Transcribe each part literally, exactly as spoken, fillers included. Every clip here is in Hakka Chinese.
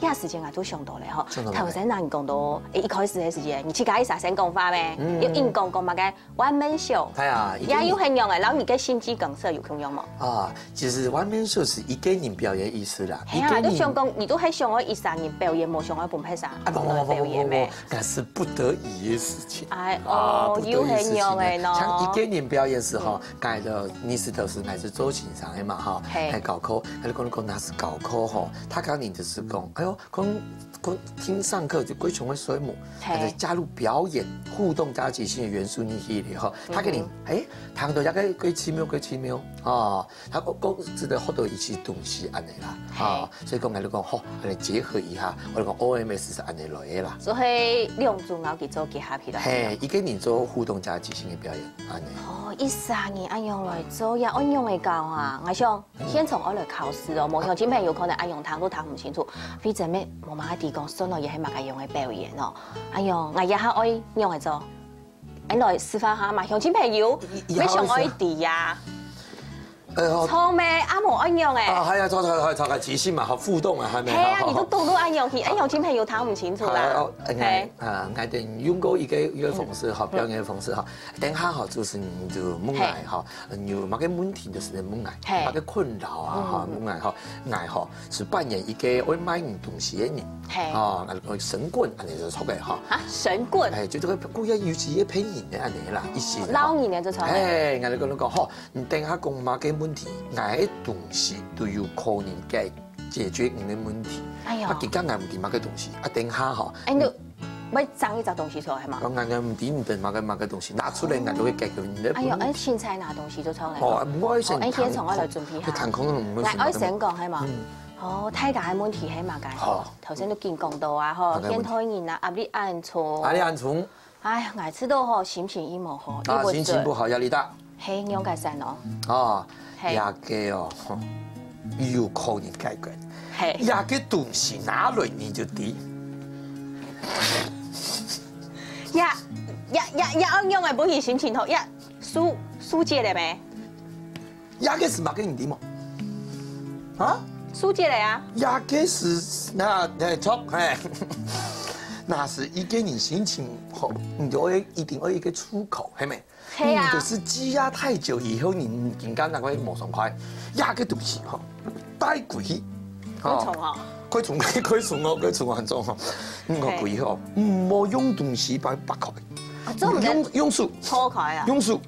這時間啊，都想到了吼。真的嗎？頭先啊，你講到，誒，一開始个時間，你自家一下先講話咩？嗯。又硬講講麼个one man show。哎呀，一定。也有很樣个，然後你个心肌梗塞有共樣無？啊，其實one man show係一個人表演意思啦。係啊，一個人。就想講，你都還想要一儕人表演，無想要分別儕啊，不，不，不，不，表演咩？不，不，不，那是不得已的事情。哎，啊，哦，不得已的事情呢。有很樣个喏。像一個人表演時候，嗯。該个你是都是來自周先生个嘛，哈，嘿。還搞科，還是講講那是搞科吼，他剛你就是講，哎呦， 講，講聽上課就非常个水母，嘿。但是加入表演互動加即興个元素入去以後，他給你，嗯。哎，彈到大概幾七秒，幾七秒啊，他講講值得好多一些東西安尼啦，嘿。啊，所以講來就講吼，安尼結合一下，我就講O M S是安尼來个啦。所以兩種摎佢做結合起來。嘿，一個人做互動加即興个表演，安尼。哦，一儕人恁樣來做，也恁樣个搞啊，𠊎想 現場愛來考試哦，無鄉親朋友可能恁樣聽都聽毋清楚。慧珍妹無麼个知講，算了，也係麼个樣个表演哦。哎喲，𠊎這下愛仰仔做？恁來示範下嘛，鄉親朋友，也，也，也想愛知呀。呃，好。錯咩？啊，無恁樣誒。啊，係啊，錯，錯，錯，錯，即興嘛，好互動啊，還沒，係啊，好，好，你都講到恁樣去，好。哎，鄉親朋友聽毋清楚啦。好，好，哎，嘿。啊，𠊎等用過一個，一個方式哈，嗯。表演的方式哈。等下哈，主持人就問𠊎哈， 你有麼个問題就是問𠊎，嘿。麼个困擾啊，哈，嗯，嗯。問𠊎哈，𠊎哈，係扮演一個會賣人東西个人，嘿。哦，那個神棍，恁樣就著个哈。啊，神棍？哎，就這個故意有一些騙人个恁樣啦，一些啦。哦，撈人个就著个。哎，𠊎就跟你講吼，你等下講麼个問題，𠊎个東西都有可能解，解決你个問題。哎喲。啊，今下𠊎毋知麼个東西，啊，等下吼，哎，你 愛整一隻東西出來嘛？𠊎，𠊎毋知你等麼个，麼个東西，拿出來，𠊎就會解決你个問題。哎喲，哎，凊彩拿東西就出來。哦，毋過愛先哦，哎，先從𠊎來準備下。談，談空中毋會先，來，愛先講，係嘛？嗯。哦，大家个問題係麼个？好。頭先都緊講到啊，吼，麼个問題？現代人啊，壓力恁重。壓力恁重。哎呀，𠊎知道吼，心情也無好，啊，也無準。心情不好，壓力大。 係仰結煞哦。哦，嘿。這個哦，吼，有可能解決。嘿。這個東西拿來你就知。呀，呀，呀，呀，仰仔分佢心情好，呀，疏，疏解了沒？這個係麼个你知無？啊？疏解了啊。這個係，那，那，著，嘿。那係一個人心情好，你就會，一定會有一個出口，係無？ 係啊。嗯，就是積壓太久以後，你，你感覺會無爽快，壓个東西吼，帶過去，吼。過重哦。過重，過重哦，過重哦，很重哦。嗯，嘿。過去吼，毋好用東西把它剝開。啊，做毋得用，用手。破開啊。用手，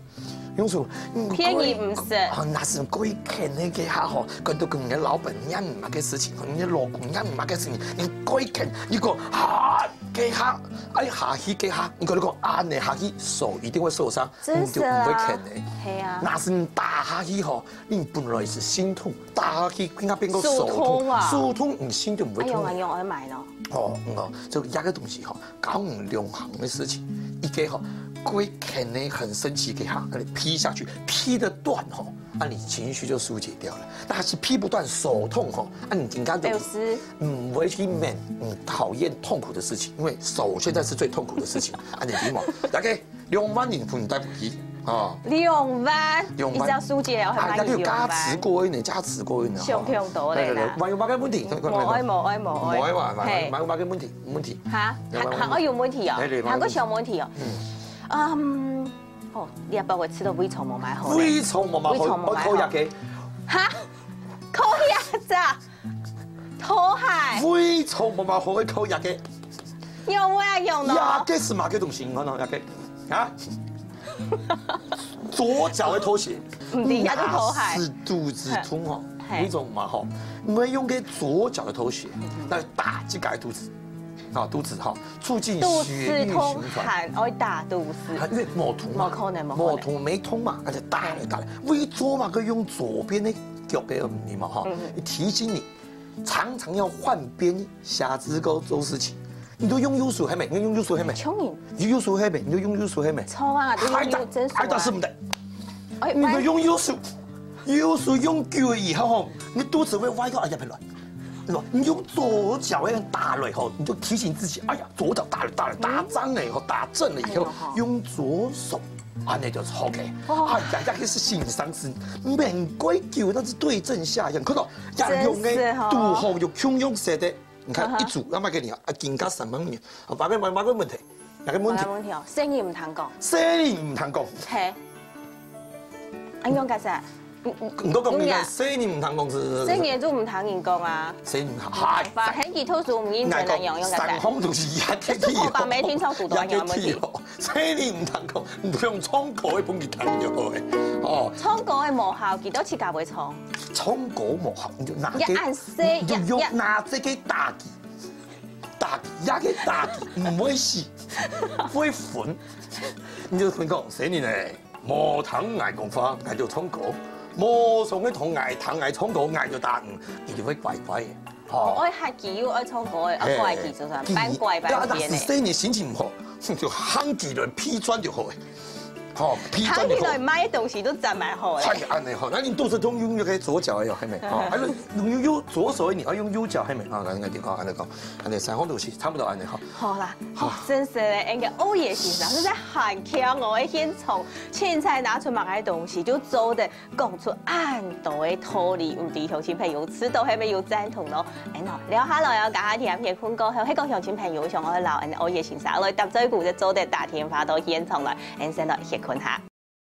用手。嗯，騙人毋識。啊，那係過去欠那個哈吼，跟都跟你的老闆一樣嘛个事情，你的老公一樣嘛个事情，你過去欠，你講啊，這下，哎，下去這下，你跟你講啊，你下去手一定會受傷。 真係啊。你就毋會欠个。係啊。若係你打下去吼，你本來係心痛，打下去，變到變到手痛，手痛啊。手痛，你心就毋會痛。哎喲，哎喲，我要買了。哦，嗯哦，所以這個東西吼，搞毋良行个事情，一個吼，過去欠个很生氣个哈，給你劈下去，劈得斷吼，啊，你情緒就疏解掉了。但是劈不斷，手痛吼，啊，你應該都表示毋會去免，嗯，討厭痛苦的事情，因為手現在是最痛苦的事情，啊，你明白？OK。 兩萬銀分你帶回去，吼。兩萬，兩萬。你只要疏解了，還買兩萬。啊，那個有加持過一點，加持過一點，吼。上強多了啦。對，對，對，還有麼个問題？無愛，無愛，無愛。無愛嘛，嘿。還有麼个問題？問題？哈？有麼个問題？還，還愛有問題哦？對，對，還有小問題哦？嗯。嗯，哦，你也包括食到胃腸無買好咧。胃腸無買好，胃腸無買好。愛靠藥个。哈？靠藥咋？ 拖鞋。胃腸無嘛好个靠這個。用啊用咯。這個係麼个東西？你看哦，這個啊，左腳的拖鞋。毋知，這個拖鞋。若係肚子痛哦，嘿。胃腸無嘛好，你會用該左腳的拖鞋來打自家的肚子，啊，肚子哈，促進血液循環。肚子痛還愛打肚子？啊，因為無痛嘛，無可能，無可能。無痛沒痛嘛，而且打了打了，胃腸嘛可以用左邊的腳給你嘛哈，嗯嗯。提醒你 常常要換邊，下肢溝做事情。你都用右手係無？你用右手係無？聰明。你用右手係無？你都用右手係無？錯啊，都用右，還打，真手啊。還打是毋得。哎，你都用右手，右手用久了以後吼，你肚子會歪到，哎呀，別亂，對吧？你用左腳那樣打了以後，你就提醒自己，哎呀，左腳打了，打了，打正了以後，打正了以後，哎呦吼。用左手 恁樣就好个。哦。哎呀，這個係新生字，免幾久，但是對症下藥。看到，這兩個真是吼。拄好有共樣色个，你看，嗯哼。一組，那麼給你啊，金價三萬元。啊，八个，八个問題，八个問題。八个問題哦，細人毋通講。細人毋通講。嘿。啊，仰結煞？你，你，你都講明白，你啊。細人毋通講是，是，是。細人就毋通人講啊。細人毋通，嗨。反正佢讀書毋認真啊，仰，仰結煞？三項都是壓力哦。這是我爸媽聽說古多人有問題。壓力哦。 細人毋通講，你用唱歌个分佢聽就好个，哦。唱歌个無效，佢都自家會唱。唱歌無效，你就拿个，你就按細，你就用呀，呀。拿這个打擊，打擊，那个打擊，毋會死，會昏。你就分講，細人呢，無聽𠊎講話，𠊎就唱歌；無想要同𠊎聽𠊎唱歌，𠊎就打你，佢就會乖乖个。 哦。愛客氣又愛唱歌个，啊，嘿。怪佢就算，扮怪扮癲个。啊，但是細人心情毋好，就喊起來，皮磚就好个。吼，皮磚就好。喊起來買東西都佔買好个。喊起來好，那你肚子痛用那个左腳个，有，還沒？哦，還是用右，左手个，你要用右腳，還沒？啊，來，來，你看，按呢講，按呢三項都是差不多按呢哈。好啦，好。真是的，應該，哦，也是啦，是在喊腔哦，現場，現在拿出麼个東西就做得 講出恁多个道理，毋知鄉親朋友知道係毋係有贊同咯？哎喏，聊下來哦，加下甜甜困過後，係講鄉親朋友想愛摎恩歐耶先生來搭嘴鼓，就做得打電話到現場來，恩先來歇睏下。